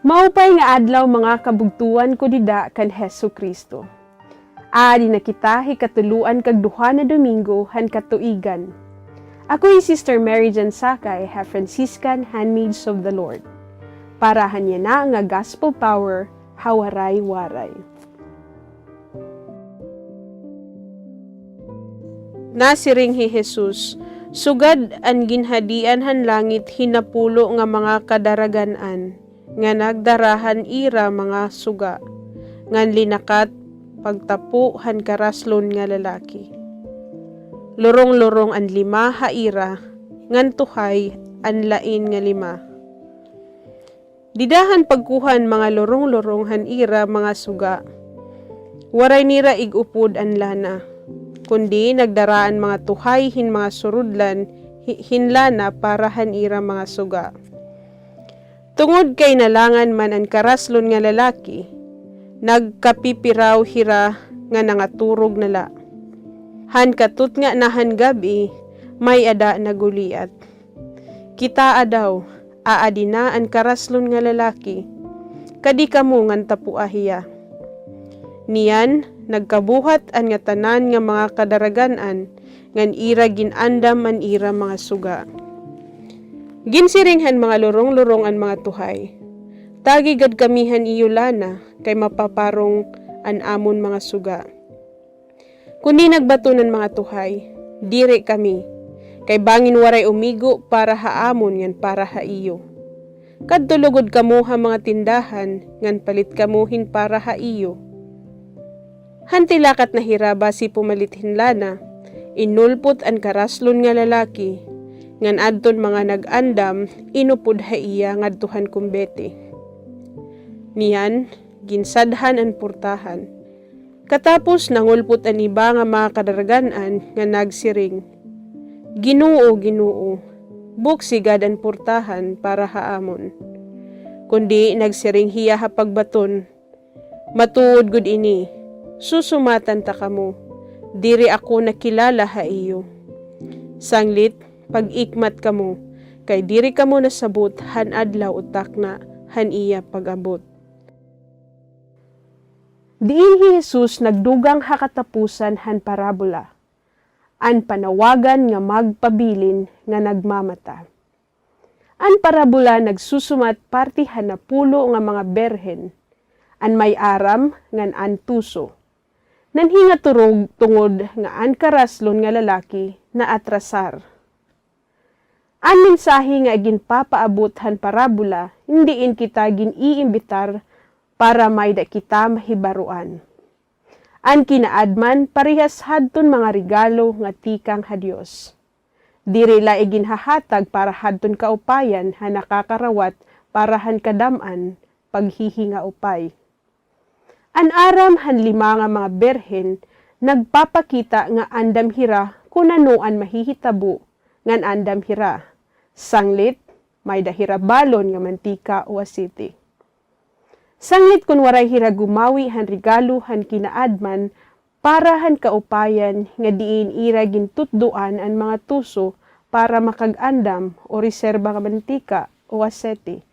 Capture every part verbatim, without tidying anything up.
Maupay nga adlaw, mga kabugtoan ko dida kan Jesu-Cristo. Aadi na kita hikatuloan kag duha na Domingo han katuigan. Ako hi Sister Mary Jane Sakay, ha Franciscan Handmaids of the Lord. Para han yana nga Gospel Power, ha Waray-Waray. Nasiring hi Jesus, "Sugad an ginhadian han langit hin napulo nga mga kadaragan-an, nga nagdara han ira mga suga, ngan linakat pagtapo han karaslon nga lalaki. Lurong-lurong an lima ha ira, ngan tuhay an lain nga lima." Dida han pagkuha han mga lurong-lurong han ira mga suga, waray nira ig-upod an lana, kundi nagdara an mga tuhay hin mga surudlan hi-, hin lana para han ira mga suga. Tungod kay nalangan man an karaslon nga lalaki, nagkapipiraw hira nga nangaturog na la. Han katutnga na han gab-i, may-ada naguliat. Kitaa daw, aadi na an karaslon nga lalaki. Kadi kamo ngan tapua hiya. Niyan, nagkabuhat an ngatanan nga mga kadaragan-an, ngan ira gin-andam an ira mga suga. Ginsiring han mga lurong-lurong an mga tuhay, "Tagi gad kami han iyo lana, kay mapaparong an amon mga suga." Kundi nagbaton an mga tuhay, "Diri kami, kay bangin waray umigo para ha amon ngan para ha iyo. Kadto lugod kamo ha mga tindahan, ngan palit kamo hin para ha iyo." Han tilakat na hira basi pumalit hin lana, inulpot an karaslon nga lalaki, ngan adton mga nag-andam, inupod ha iya ngadto han kumbete. Niyan, ginsadhan an purtahan. Katapos nangulpot an iba nga mga kadaragan-an nga nagsiring, "Ginoo, Ginoo, buksi gad an purtahan para ha amon." Kundi nagsiring hiya ha pagbaton, "Matuod gud ini, susumatan ta kamo, diri ako nakilala ha iyo. Sanglit, pag-ikmat kamo, kay diri kamo nasabot han adlaw o takna han iya pag-abot." Diin hi Jesus nagdugang ha katapusan han parabola, an panawagan nga magpabilin nga nagmamata. An parabola nagsusumat parte han napulo nga mga birhen, an may aram ngan an tuso. Nanhingaturog tungod nga an karaslon nga lalaki naatrasar. An mensahe nga ginpapaabot han parabola, diin kita gin-iimbitar para may-da kita mahibaroan. An kinaadman parehas hadton mga regalo nga tikang ha Dios. Diri la iginhahatag para hadton kaupayan han nakakarawat para han kadam-an, paghihingaupay. An aram han lima nga mga birhen nagpapakita nga andam hira kun ano an mahihitabo ngan andam hira. Sanglit, may-da hira balon nga mantika o asiti. Sanglit kun waray hira gumawi han regalo han kinaadman para han kaupayan nga diin ira gintutdoan an mga tuso para makag-andam o reserba nga mantika o asiti.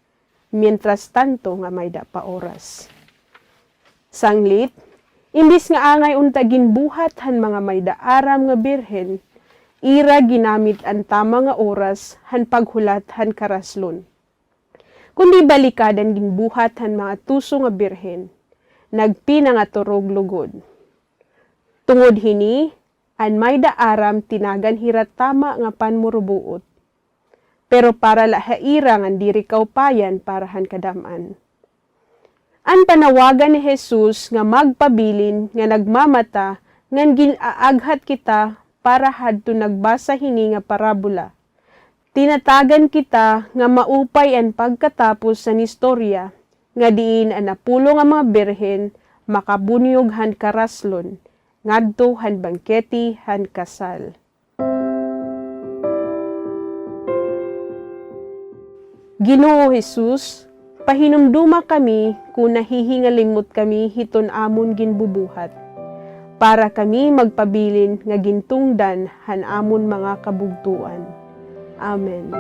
Mientras tanto nga may-da pa oras. Sanglit, imbis nga angay unta ginbuhat han mga may-da aram nga birhen, ira ginamit an tama nga oras han paghulat han karaslon. Kundi balikad an ginbuhat han mga tuso nga birhen, nagpinangaturog lugod. Tungod hini, an may-da aram tinagan hira tama nga panmurubuot. Pero para la ha ira ngan diri kaupayan para han kadam-an. An panawagan ni Jesus nga magpabilin nga nagmamata ngan gin-aaghat kita para hadton nagbasa hini nga parabola. Tinatagan kita nga maupay an pagkatapos han istorya, nga diin an napulo nga mga birhen makabunyog han karaslon, ngadto han bangkete han kasal. Ginoo Jesus, pahinumdoma kami kon nahihingalimot kami hiton amon ginbubuhat. para kami magpabilin nga gintungdan han amon mga kabugtoan. Amen.